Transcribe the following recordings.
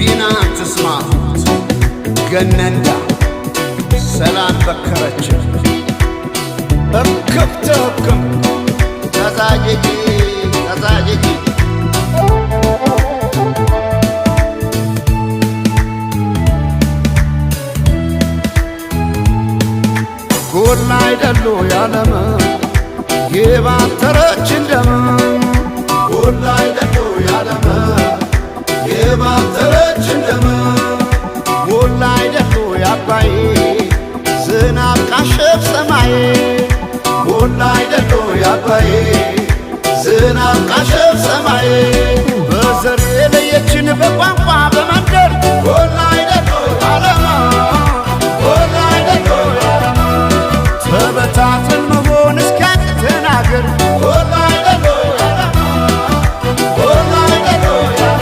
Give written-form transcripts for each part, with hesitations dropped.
ቢናን ትስማሁት ገነንዳ ሰላም በከረች እክብተ ህክም ተዛጅጂ ተዛጅጂ ጎላ አይደሉ ያለም የባተረች እንደም ጎላ አይደሉ ያለም የባተረች እንደም ጎላ አይደሉ ያባይ ዝናብ ቃሸፍ ሰማይ ጎላ አይደሉ ያባይ ዝናብ ቃሸፍ ሰማይ በዘር የለየችን በቋንቋ በመንደር ጎላ አይደሉ ዓለም ጎላ አይደሉ ዓለም ተበታትን መሆን እስኪያቅተን አገር ጎላ አይደሉ ዓለም ጎላ አይደሉ ዓለም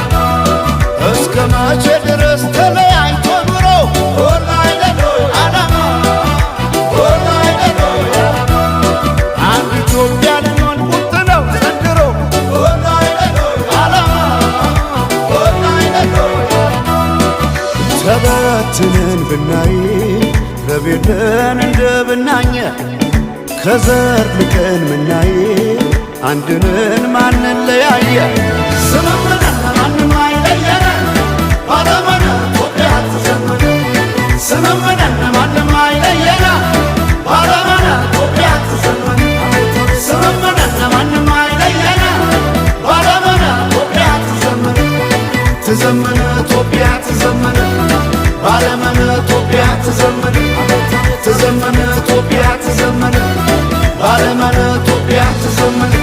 እስከ መቼ ድረስ ተለያይቶ ኑሮ ጎላ አይደሉ ዓለም ጎላ አይደሉ ዓለም አንድ ኢትዮጵያ ልንሆን ቁርጥ ነው ዘንድሮ ጎላ አይደሉ ዓለም ጎላ አይደሉ ተበትነን ብናይ ረቤለን እንደ ብናኘ ከዘር ልቀን ምናይ አንድንን ማንን ለያየ ስምምነን ማንም አይለየን ባለመነ ኢትዮጵያ ትዘምን ስምምነን ማንም አይለየን ባለመነ ኢትዮጵያ ትዘምን ስምምነን ማንም አይለየን ባለመነ ኢትዮጵያ ትዘምን ትዘምን ኢትዮጵያ ትዘምን ባለመነ ኢትዮጵያ ትዘምን ትዘምን ኢትዮጵያ ትዘምን ባለመነ ኢትዮጵያ ትዘምን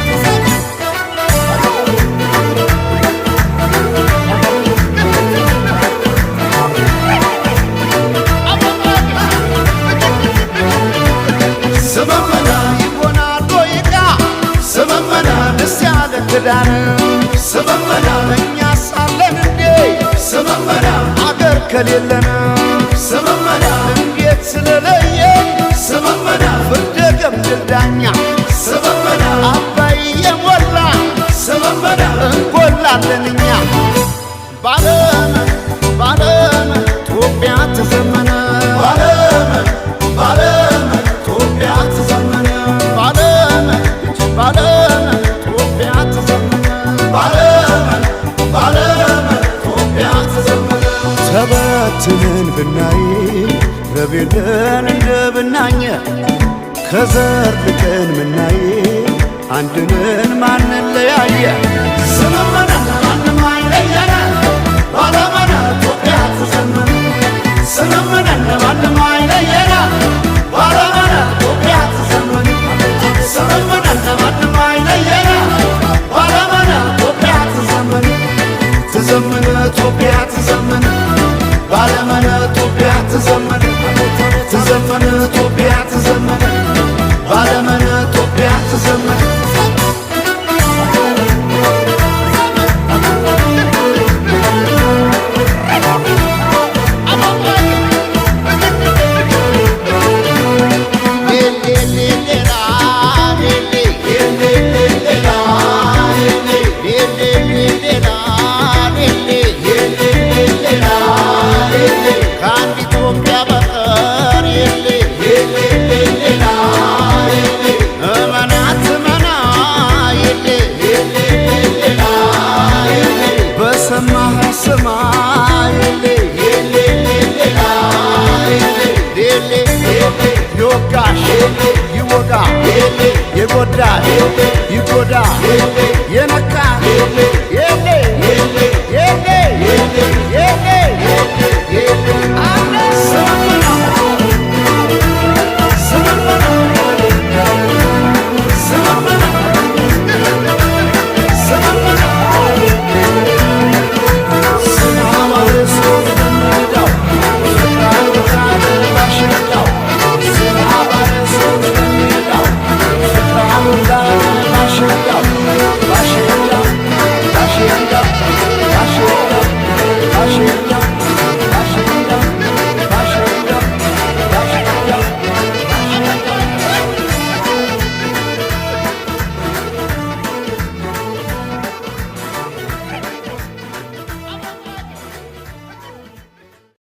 ስምምነ ይሆናል ወይቃ ስምምነ ደስ ያለ ክዳን ስምምነ እኛ ሳለን እንዴ ስምምነ አገር ከሌለን ስምምነ እንዴት ስለለየን ስምምነ ፍርደ ገምድል ዳኛ ስምምነ አባይ የሞላ ስምምነ እንጎላለን እኛ ባለም ባለም ኢትዮጵያ ትዘመነ ባለም ባለም ኢትዮጵያ ትዘመነ ባለም ባለም ኢትዮጵያ ትዘመነ ባለም ባለም ኢትዮጵያ ትዘመነ ተበትነን ብናይ ረቤለን እንደ ብናኘ ከዘር ልቀን ምናይ አንድንን ማንን ለያየ ስምምነን ማንም አይለየን ባለመነ ኢትዮጵያ ትዘምን ስምምነን ማንም አይለየን ባለመነ ኢትዮጵያ ትዘምን ስምምነን ማንም አይለየን ባለመነ ኢትዮጵያ ትዘምን ትዘምን ኢትዮጵያ ትዘምን ባለመነ ኢትዮጵያ ትዘምን ትዘምን ኢትዮጵያ ትዘምን ባለመነ ኢትዮጵያ ትዘምን ከአንድ ኢትዮጵያ በቀር የለ እመናት እመና የለ በሰማህ ስማ የለ ይወጋሽ ይወጋ የጎዳሽ ይጎዳ የነካ